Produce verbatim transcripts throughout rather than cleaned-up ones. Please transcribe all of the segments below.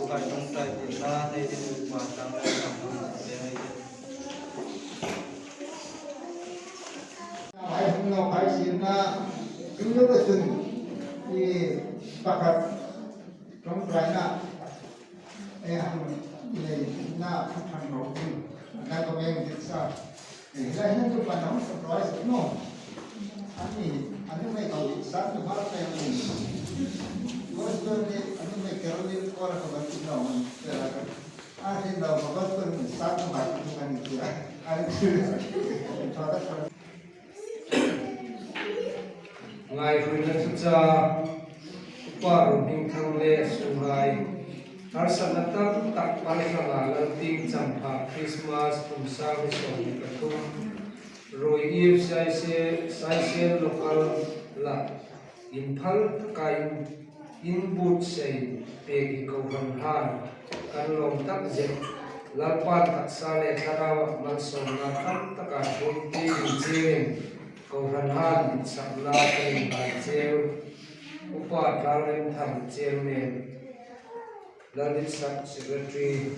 Pai ṭawngṭai tirna nei ding upa tlang lai ṭawng ṭawng te hai te. Hai hung lo khai sirna, chu lo ka chun, i pakhat ṭawngṭaina, e, hang nei na phu thang lo ding, na ka meng dik sa. Lai hin tu pan hong surprise no. Ani, ani mai kau di san tu hal pe ni. Gospel ni ani mai Caroline kor ka ban tu no. Ani lo ka gospel ni san tu hal tu kan ni. Ani tu. Ngaihruoina thuchah, Upa Ruhmingthang le a sunghai. Harsatna tam tak pal tlanga Laltieng Champha Christmas kum sang hni sawmhni pathum. Ruoi Eve Saise, Saise local la. Inphal taka in, inbuotsai pek hi kohran han kan lawm tak zet. Lalpan taksa le thlarau malsawmna tam taka ṭhuoi ti ding chiengin kohran han ditsakna kan inhai cheu. Upa Tlangremthang Chairman, Lalditsak Secretary.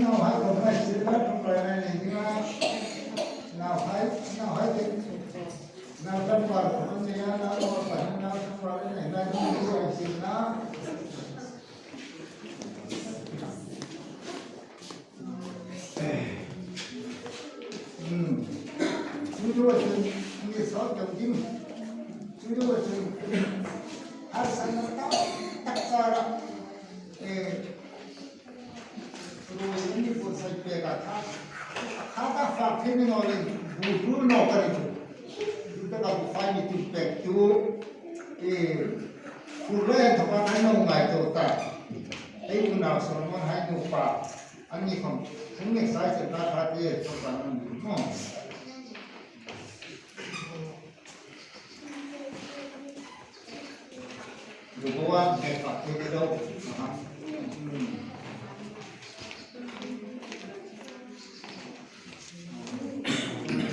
Nauhai ko ngai sir la tum rai nai nei ding a. Nauhai, nauhai te. Nau tam par ko ngai a, nau ko pa nau tam par nai nai ding ko ai sir na. Hmm. Chu chu chu ni so kyung kim. Chu chu chu. Harsatna tam tak chara. Eh. Ruoi ni buotsai pek a kha. Kha ka fak thei ni naw leh, bu tu naw ka ring. Tu ta ka bu fai ni tu pek tu. E, fur le thaw ka ngai naw ngai tawk ta. Ei unau Solomon hai nupa. An ni khom. Hung ni sai chen ta kha te, thaw ka ngai naw. Rubawa, mek pak thei lo. Aha. Hmm.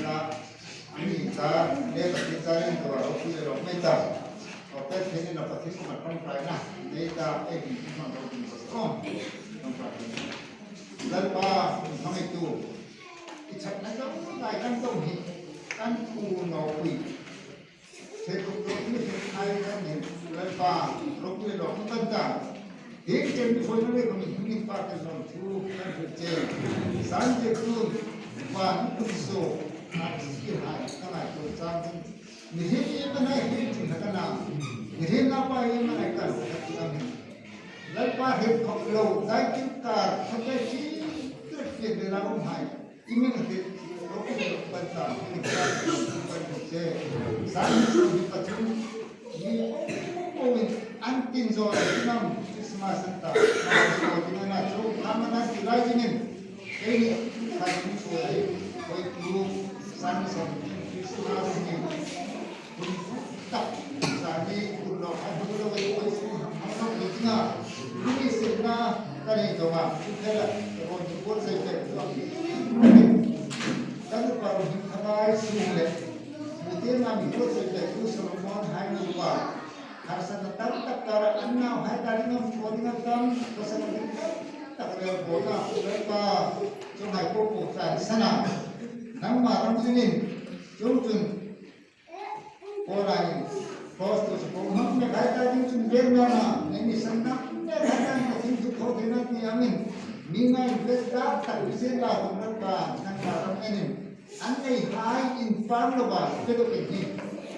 Na, ani ta, le ka ti ta, ni to ro ki ro me ta. O pe thei ni na pa thei ko ma pang pai na. Nei ta, e, ni ma ro ki ro. Pang pai. Lalpa, hang i tu. I chatna dong, ngai kan dong hi. Kan tu no kui. Thei kum tum ni thei khai kan ni, Lalpa, ro ki lo kan ta. Ding chen ni khoi na le ko mi ni pa kan lo thu kan thu che. San che tu, pa ni tu so, a chi hai, ka ngai to chang. Ni he ni ma nai he chi na ka na. Ni he na pa he ma nai ka lo ka chi ka mi. Lalpa he khop lo, dai kin ka, khop dai chi, trek ke de la um hai. I min hriet, ro ki lo pan ta, i min hriet, pan che. San ni so ni pathum, ni ko ko in an tin zo nam Christmas an ta. Ko ti na chu, ka ma na ti lai dingin. Ei ni, ka ni so ai, koi tu, san ni so ni Christmas ni. Hun tak, sani hun lo, a hun lo, a hun lo, a hun lo, a hun lo, mi sirna, ka nei dong a, thela, ka bon, ka bon sai pe, ka bon, ka bon, ka bon, ka bon, ka bon, ka bon, ka bon, ka bon, Solomon hai nupa, harsatna tam tak tara, an nauhai ta ding am, ko ding am tam, ka sa ding tam tak le, ko na, ko le pa, chuonghai ko ko ta, sana, nangma ram chunin, chuong chun, Paula in, Paul tu chu Paul hmang mek hai ta ding chun vel na na, nei ni san na, mek hai ta ding chun thu thaw thei na ti angin, mi ngai vel tak tak mi sen la hung na ka, na ka ram enin. An nei hai in pan lo ba, pe do ke ni.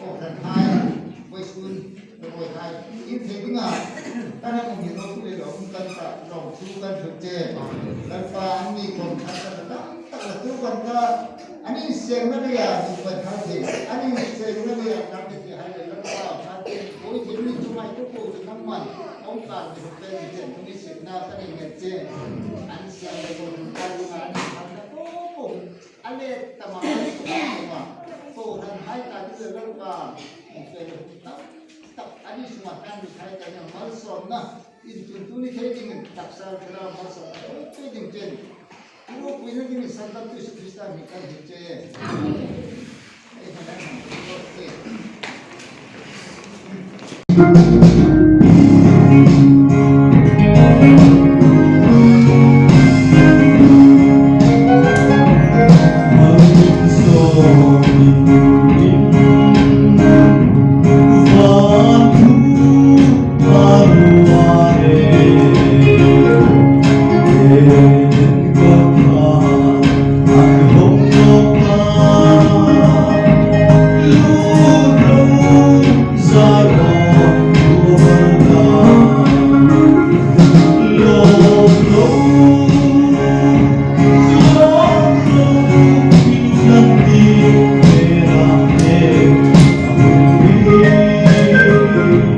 O kan hai, voi sun, voi hai, in thei ding a. Kan hang um hi lo, le lo, um kan ta, lo, thu kan thu che. Lalpa an ni kon khat kan ta, tak la tu kan ta. An insengna leia, tu kan ta thei. An insengna leia, kan ta thei hai le Lalpa, kan ta thei. Voi thei ni chu mai ko ko chu nangman. Kawngkhar ni pe ni chen, tu ni sengna ka nei nge che. An seng le ko kan ta, an kan ta ko ko. A le tama, ko han hai ta. Lalpa, tak tak a ni suma kan ni khai kan ni malsawmna, in tun tuni thei dingin taksa thera malsawmna thei ding chen. Ro puina dingin Sandamtu Isu Krista hmingin kan hril che. Lalpa, Lalpa, Lalpa,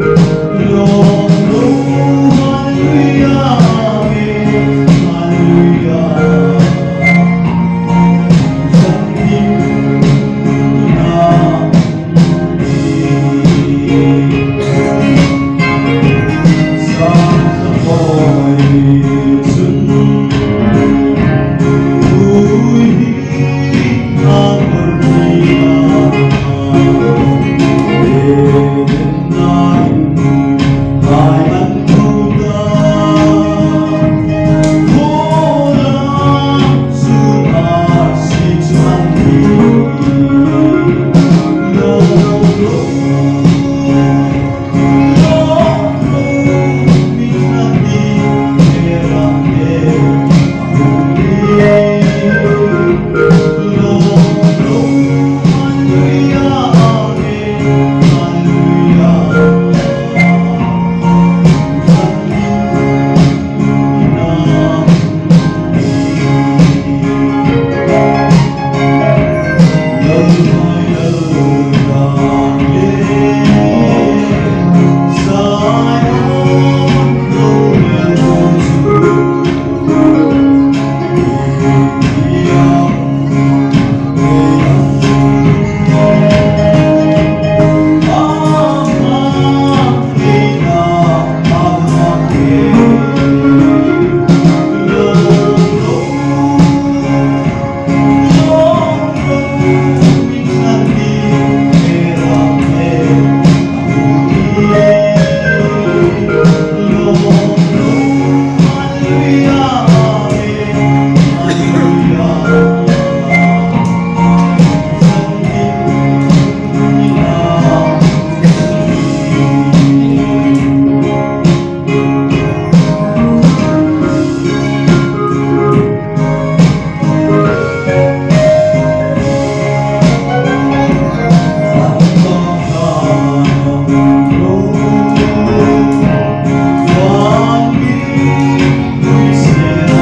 Lalpa,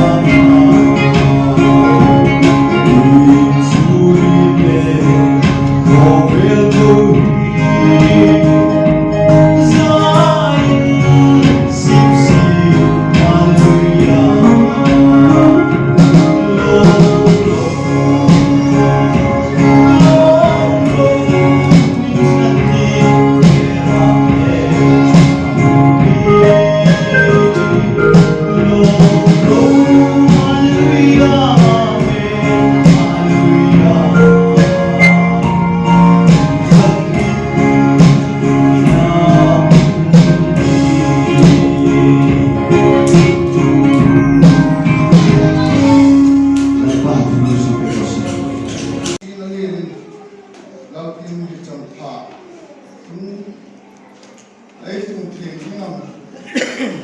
Ei tum thei ding am,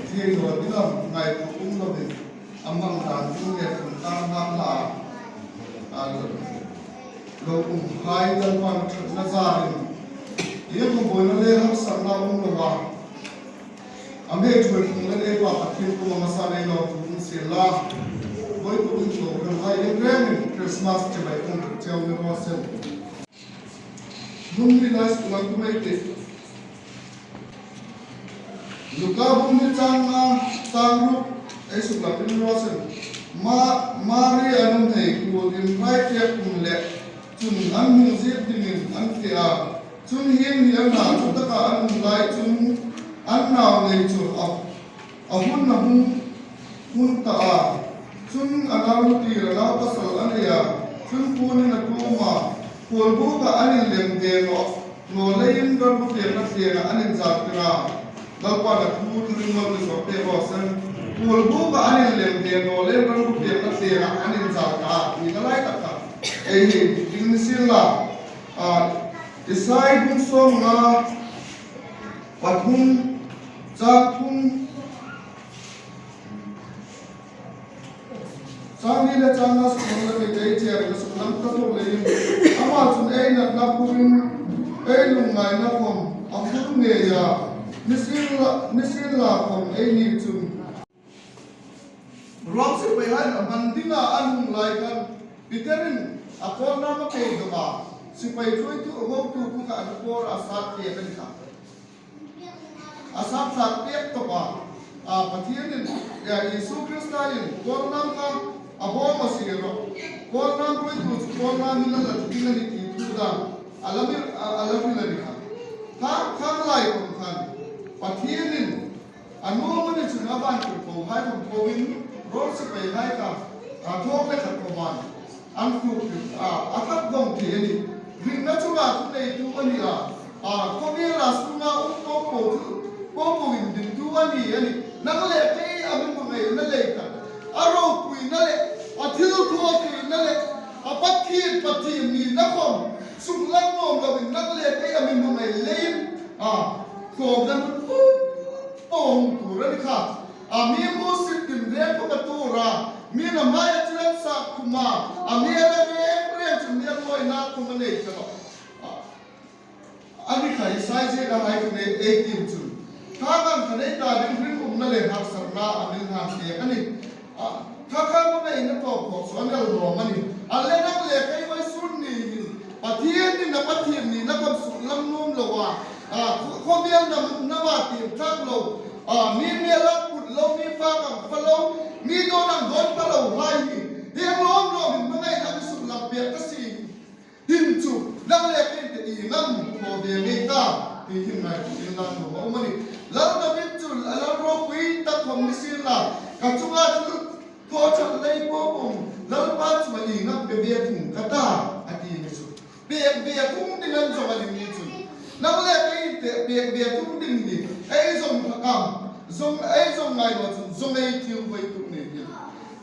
thei lo ding am, ngaituo um lovin, a hmang dan ding le tum ta hma hla a, a lo, lo um hai Lalpan ṭhatna zarin, i buoina le harsatna um lova, a mi ṭhuoi phung le ei Pa Pathien kuoma masa nei lo tum um sien la, voi tu in lo kan hai in rengin Christmas chibai kan cheu ni raw se. Hmun hni lai suklang kum ei tih. Luka bung hni chang nga chang ruk ei suklang kum raw se. Ma-, Maria nuhmei kuomin rai tiek kum le chun an hung ziek dingin an ti a. Chun hieng hi a na, chutaka an um lai chun an nau nei chu a, a hun a hung hun ta a. Chun a nau tir a nau pasal a nei a. Chun puon in a tuom a. Khuolbuk ah an inlem ve naw, naw leiin ran bu pekna tienga an inzat tir a. Lalpan a thu thu ringawt ni sawk pek raw se. Khuolbuk ah an inlem ve naw leiin ran bu pekna tienga an inzat tir a. Ni na lai tak tak. Ei hi, ding ni sien la. A, Isai bung sawmnga, pathum, chang thum, chang hni le chang nga sung le mi tei che le sung lam ka thok le in. Ama chun ei natna purin, ei lungngaina khom a phur ngei a. Ni sien la, ni sien la khom ei ni chun. Rom sipaihai a hman dinga an hung lai khan Peterin a kawlnam a pei dawk a, sipai thuoitu a hotu khu kha a na kawr a sat pek a ni kha. A sat sat pek tawp a, a Pathienin, a Isu Kristain kawlnam kha a bawm a si ro. Kawlnam thuoitu chu kawlnam hi la la ding a ni ti thu dang a la mi, a, a la mi la ni kha. Kha, kha lai kawm khan Pathienin a nuom a ni chun a ban tuk po hai khom poin, Rom sipaihai kha a thawk le khat khom an, an tuk tuk a, a khat vawng thei a nih. Ringna chunga thuneitu a ni a, a, khawvela sunga um po po thu, po po indintu a ni a nih. Nang le kei a mi hmangaina lei kha, a ropuina le a thil thaw theina le a Pathien, Pathien nina khom suklang nuom loin nang le kei a mi hmangai leiin, a, khawm dan po po hung tur a ni kha. A mi mu sit tin reng khom a tur a, mi na mai a chiran sa khum a, a mi a la reng reng chun mi a lawina khom a nei ta lo. A, a ni kha Isai ziekna hai kha nei ei tiem chun. Kha kan kha nei ta ding hringumna le harsatna a mi hang pek a nih. A, kha kha hmangaina tawp khawk chu a nel lawm a nih. A le nang le kei vawisun ni hin Pathien nina, Pathien nina khom suklang nuom lo a, a, khaw, khawvel na, na va tiem tak lo. A, mi mel a put lo, mi fak ang fa lo, mi dawn ang dawn fa lo hai hi. Hieng lawm lawm hin hmangaina mi suklang pek ka si. Hin chu, nang le kei te i ngam thaw ve ngei ta, ti hin ngaituo inla nuom a um a nih. Lal David chu, a lal ropui tak khom ni sien la, ka chunga thil thaw ṭhat lei po po, Lalpa chunga i ngam pe ve thung ka ta, a ti ni chu. Pek ve thung ding an zawng a ni mi chun. Nang le kei te pek ve thung ding ni, ei zawng hlak am, zawng, ei zawng ngai lo chun, zawng ei thil voi tu ni hi.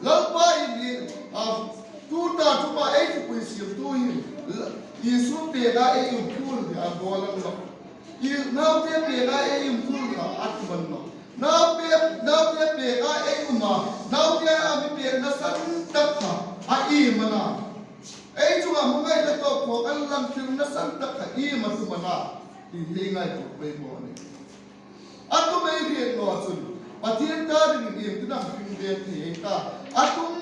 Lalpa in ni, a, Tuta chunga ei thupui siemtu hin, Isu peka ei um tul hi a golang lo. I naute peka ei um tul kha a thuman lo. Naute, naute peka ei um a, naute a mi pekna san tak kha a iem a na. Ei chunga hmangaina tawp khawk an lang thilna san tak kha iem a thuman a. Ti hi ngaituo pei maw ni. A tum ei hriet naw chun, Pathien ta dingin ieng tin am hring ve thei ei ta. A tum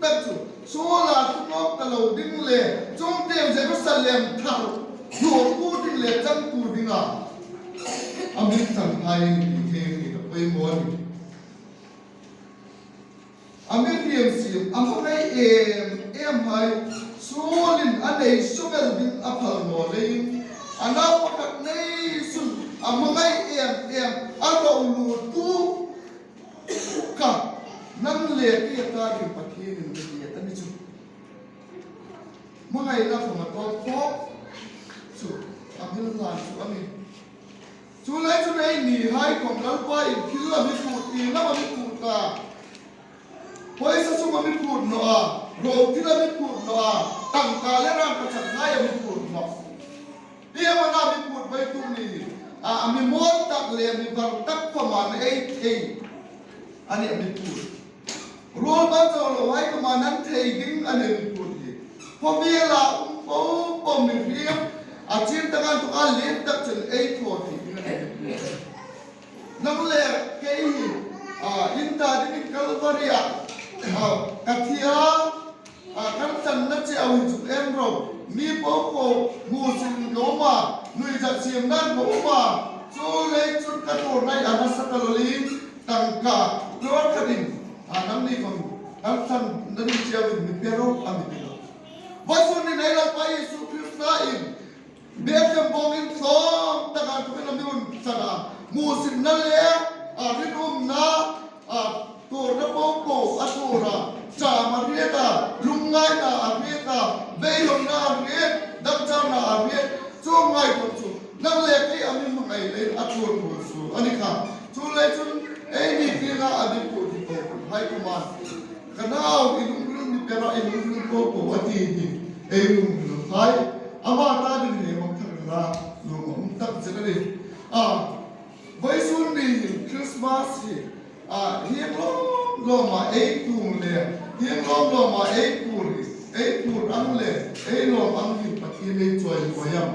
tak chu, Suol a thu nawk ta lo ding le, chungtieng Jerusalem thar, hnuoitu ding le changtu dinga a mi chang hai ni ti hi hriet a pei maw ni. A mi hriet siem, a hmangai em em hai, Suolin a nei suok el ding a phal naw leiin, a nau pakhat nei sun a hmangai em em, a lo lut tu kha, nang le kei ta ding Pathienin a hriet a ni chu. Hmangaina khom a tawp khawk chu a hmil hlan chu a nih. Chu lai chun ei ni hai khom Lalpa in thil a mi phut, ti lam a mi phut ta. Pawisa sum a mi phut naw a, ro thil a mi phut naw a, tangka le ran ka chan hai a mi phut naw. Ieng am a na mi phut vai tu ni, a, a mi mawl tak le mi var tak khom a na ei thei. A ni a mi phut. Ruol ban zo lo hai khom a nan thei ding a ni mi phut hi. Khawvela um po po mi hriet, a chin tak an tu a lien tak chun ei thaw thei ding a ni mi phut. Nang le kei hi, a, in ta dingin Kalvari-a, a, ka thi a, a, kan channa che a ui chu en ro. Mi po po hmu sin ka um a, nuizat siemna ka um a, chu lei chun ka tuorna a nasa ta lo leiin tangka crore khatin, a, nangni khom kan channa ding che a ui mi pe ro a mi ti naw. Vawisun ni nei Lalpa Isu Krista in Bethlehem Kawng intlawm taka tukin a mi hun sana, musitna le, a, rinumna, a, tuorna popo a tuor a, cham a hriet a, lungngaina a hriet a, beidongna a hriet, dangcharna a hriet, chu ngaituo chu nang le kei a mi hmangai leiin a tuor thu chu a ni kha. Chuleiin chun eini tienga a mi puothai kuoma, ka nau, i lungril mi pe rawh, i lungril popo a ti hi ei lungril hai. Ama ta dingin ei hmang thar la, lawmum tak zet a nih. A, vawisun ni hin Christmas hi, a, hieng lawm lawma ei tung le, hieng lawm lawma ei phur hi, ei phur ang le ei lawm ang hin Pathien ei chawimawi am?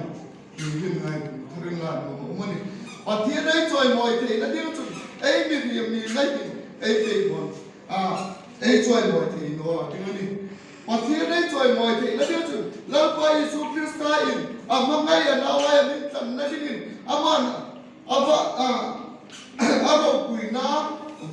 Hi hin ngaituo thar la, lawmum a nih. Pathien ei chawimawi theina ding chun ei mihriem ni ngai hin ei pei hon, a, ei chawimawi thei naw ding a nih. Pathien ei chawimawi theina ding chun Lalpa Isu Krista in a hmangai a nau hai a mi tlanna dingin aman a va, a, a ropuina,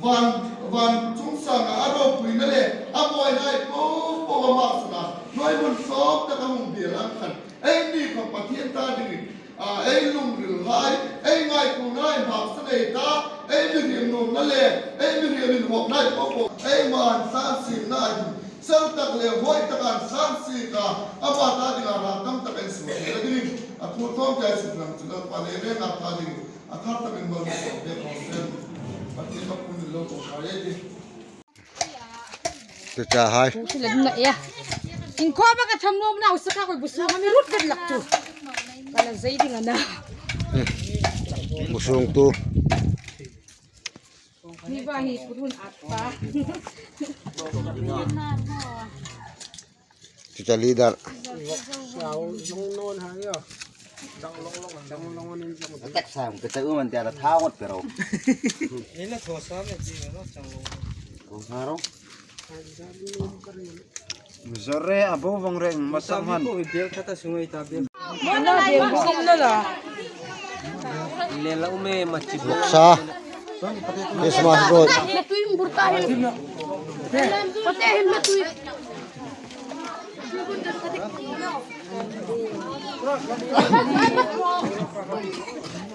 van, van chungsanga a ropuina le a mawina hai popo ama suna hnuoi hmun sawp taka hung biel ang khan, eini khawm Pathien ta dingin, a, ei lungril hai, ei ngaituona hai hmasa nei ta, ei mihriem nuomna le ei mihriem inhawkna hai popo ei man san sin na hin, sel tak le huoi taka san si ka, ama ta dinga ral tam tak ei suo thei dingin a thu tlawm ka suk lang chu Lalpa le renga ta dingin a thar takin mal mi sawm pek raw se. Pathien ma kun lo ko ka ye di. Te cha hai. Ku thil an na ya. Inkhawm ka tham nuom nau sa ka koi bu sung a mi rut vet lak chu. Ka la zei ding a na. Bu sung tu. Hi ba hi purun at pa. Chu cha leader. Tak sam, ka cha um an tia la tha ngot pe ro. Ina tho sa me ji no chang lo. Ko sa ro. Zore a bo vong reng ma sa man. Ko bel kha ta sungai ta bel. Mo na lai ma. Kum na la. Le la ume ma chi. Sa. Christmas road. Pate hin ma tui.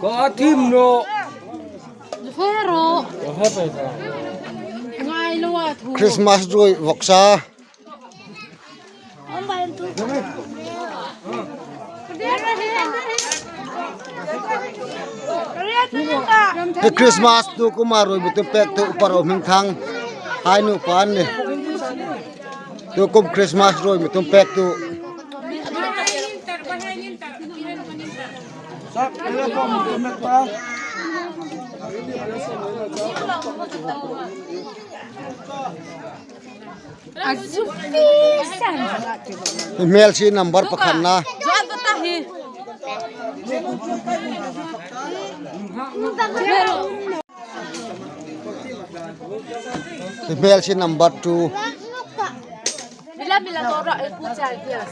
Ka thim naw. Zero. Ngai lo a thu. Christmas ruoi vawksa. He Christmas tu kuma ruoi mi tu pek tu Upa Romhmingthang hai nupa an nih. Tu kum Christmas ruoi mi tu pek tu. A zu fie san. Hmelsie number pakhatna. Zuan ta hi. Hmelsie number two. Mila, mila, tora, e, kucha, e, kucha.